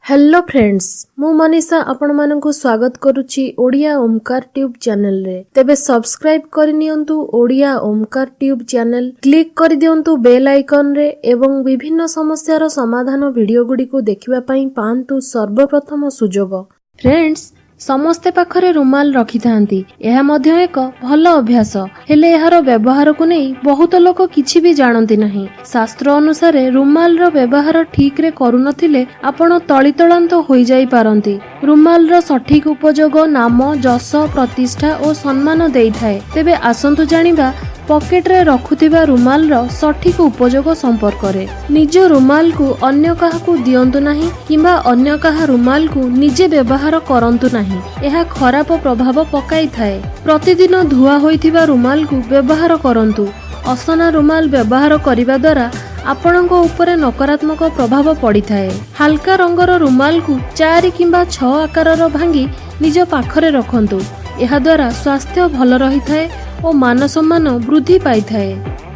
Hello friends, ମୁଁ ମନୀଷା ଆପଣମାନଙ୍କୁ ସ୍ୱାଗତ କରୁଛି ଓଡ଼ିଆ ଓମ୍କାର ଟ୍ୟୁବ୍ ଚ୍ୟାନେଲରେ। ତେବେ ସବସ୍କ୍ରାଇବ୍ କରିନିଅନ୍ତୁ Odia Omkar tube channel, click କରିଦିଅନ୍ତୁ ବେଲ୍ ଆଇକନରେ ଏବଂ ବିଭିନ୍ନ ସମସ୍ୟାର ସମାଧାନ ଭିଡ଼ିଓଗୁଡ଼ିକୁ ଦେଖିବା ପାଇଁ ପାଆନ୍ତୁ ସର୍ବପ୍ରଥମ ସୁଯୋଗ। ଫ୍ରେଣ୍ଡସ୍, ସମସ୍ତେ ପାଖରେ ରୁମାଲ ରଖିଥାନ୍ତି। ଏହା ମଧ୍ୟ ଏକ ଭଲ ଅଭ୍ୟାସ। ହେଲେ ଏହାର ବ୍ୟବହାରକୁ ନେଇ ବହୁତ ଲୋକ କିଛି ବି ଜାଣନ୍ତି ନାହିଁ। ଶାସ୍ତ୍ର ଅନୁସାରେ ରୁମାଲର ବ୍ୟବହାର ଠିକରେ କରୁନଥିଲେ ଆପଣ ତଳିତଳାନ୍ତ ହୋଇଯାଇପାରନ୍ତି। ରୁମାଲର ସଠିକ ଉପଯୋଗ ନାମ, ଯଶ, ପ୍ରତିଷ୍ଠା ଓ ସମ୍ମାନ ଦେଇଥାଏ। ତେବେ ଆସନ୍ତୁ ଜାଣିବା ପକେଟରେ ରଖୁଥିବା ରୁମାଲର ସଠିକ ଉପଯୋଗ ସମ୍ପର୍କରେ। ନିଜ ରୁମାଲକୁ ଅନ୍ୟ କାହାକୁ ଦିଅନ୍ତୁ ନାହିଁ କିମ୍ବା ଅନ୍ୟ କାହା ରୁମାଲକୁ ନିଜେ ବ୍ୟବହାର କରନ୍ତୁ ନାହିଁ। ଏହା ଖରାପ ପ୍ରଭାବ ପକାଇଥାଏ। ପ୍ରତିଦିନ ଧୁଆ ହୋଇଥିବା ରୁମାଲକୁ ବ୍ୟବହାର କରନ୍ତୁ। ଅସନା ରୁମାଲ ବ୍ୟବହାର କରିବା ଦ୍ୱାରା ଆପଣଙ୍କ ଉପରେ ନକାରାତ୍ମକ ପ୍ରଭାବ ପଡ଼ିଥାଏ। ହାଲକା ରଙ୍ଗର ରୁମାଲକୁ 4 କିମ୍ବା 6 ଆକାରର ଭାଙ୍ଗି ନିଜ ପାଖରେ ରଖନ୍ତୁ। ଏହାଦ୍ୱାରା ସ୍ୱାସ୍ଥ୍ୟ ଭଲ ରହିଥାଏ ଓ ମାନ ସମ୍ମାନ ବୃଦ୍ଧି ପାଇଥାଏ।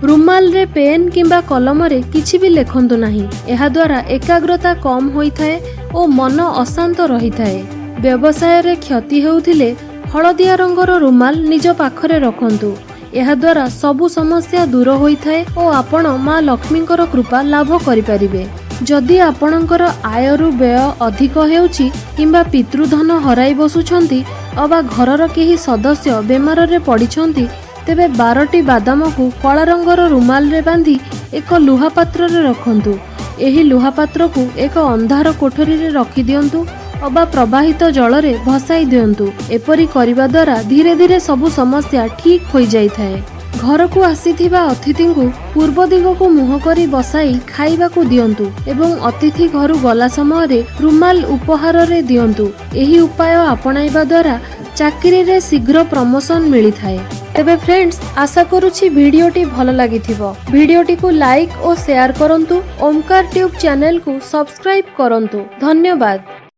ରୁମାଲରେ ପେନ୍ କିମ୍ବା କଲମରେ କିଛି ବି ଲେଖନ୍ତୁ ନାହିଁ। ଏହାଦ୍ୱାରା ଏକାଗ୍ରତା କମ୍ ହୋଇଥାଏ ଓ ମନ ଅଶାନ୍ତ ରହିଥାଏ। ବ୍ୟବସାୟରେ କ୍ଷତି ହେଉଥିଲେ ହଳଦିଆ ରଙ୍ଗର ରୁମାଲ ନିଜ ପାଖରେ ରଖନ୍ତୁ। ଏହାଦ୍ୱାରା ସବୁ ସମସ୍ୟା ଦୂର ହୋଇଥାଏ ଓ ଆପଣ ମା ଲକ୍ଷ୍ମୀଙ୍କର କୃପା ଲାଭ କରିପାରିବେ। ଯଦି ଆପଣଙ୍କର ଆୟରୁ ବ୍ୟୟ ଅଧିକ ହେଉଛି କିମ୍ବା ପିତୃଧନ ହରାଇ ବସୁଛନ୍ତି ଅବା ଘରର କେହି ସଦସ୍ୟ ବେମାରରେ ପଡ଼ିଛନ୍ତି, ତେବେ 12ଟି ବାଦାମକୁ କଳା ରଙ୍ଗର ରୁମାଲରେ ବାନ୍ଧି ଏକ ଲୁହା ପାତ୍ରରେ ରଖନ୍ତୁ। ଏହି ଲୁହା ପାତ୍ରକୁ ଏକ ଅନ୍ଧାର କୋଠରୀରେ ରଖିଦିଅନ୍ତୁ ଅବା ପ୍ରବାହିତ ଜଳରେ ଭସାଇ ଦିଅନ୍ତୁ। ଏପରି କରିବା ଦ୍ୱାରା ଧୀରେ ଧୀରେ ସବୁ ସମସ୍ୟା ଠିକ୍ ହୋଇଯାଇଥାଏ। ଘରକୁ ଆସିଥିବା ଅତିଥିଙ୍କୁ ପୂର୍ବ ଦିଗକୁ ମୁହଁ କରି ବସାଇ ଖାଇବାକୁ ଦିଅନ୍ତୁ ଏବଂ ଅତିଥି ଘରୁ ଗଲା ସମୟରେ ରୁମାଲ ଉପହାରରେ ଦିଅନ୍ତୁ। ଏହି ଉପାୟ ଆପଣାଇବା ଦ୍ୱାରା ଚାକିରିରେ ଶୀଘ୍ର ପ୍ରମୋସନ ମିଳିଥାଏ। ତେବେ ଫ୍ରେଣ୍ଡସ୍, ଆଶା କରୁଛି ଭିଡ଼ିଓଟି ଭଲ ଲାଗିଥିବ। ଭିଡ଼ିଓଟିକୁ ଲାଇକ୍ ଓ ସେୟାର କରନ୍ତୁ। ଓମ୍କାର ଟ୍ୟୁବ୍ ଚ୍ୟାନେଲକୁ ସବସ୍କ୍ରାଇବ୍ କରନ୍ତୁ। ଧନ୍ୟବାଦ।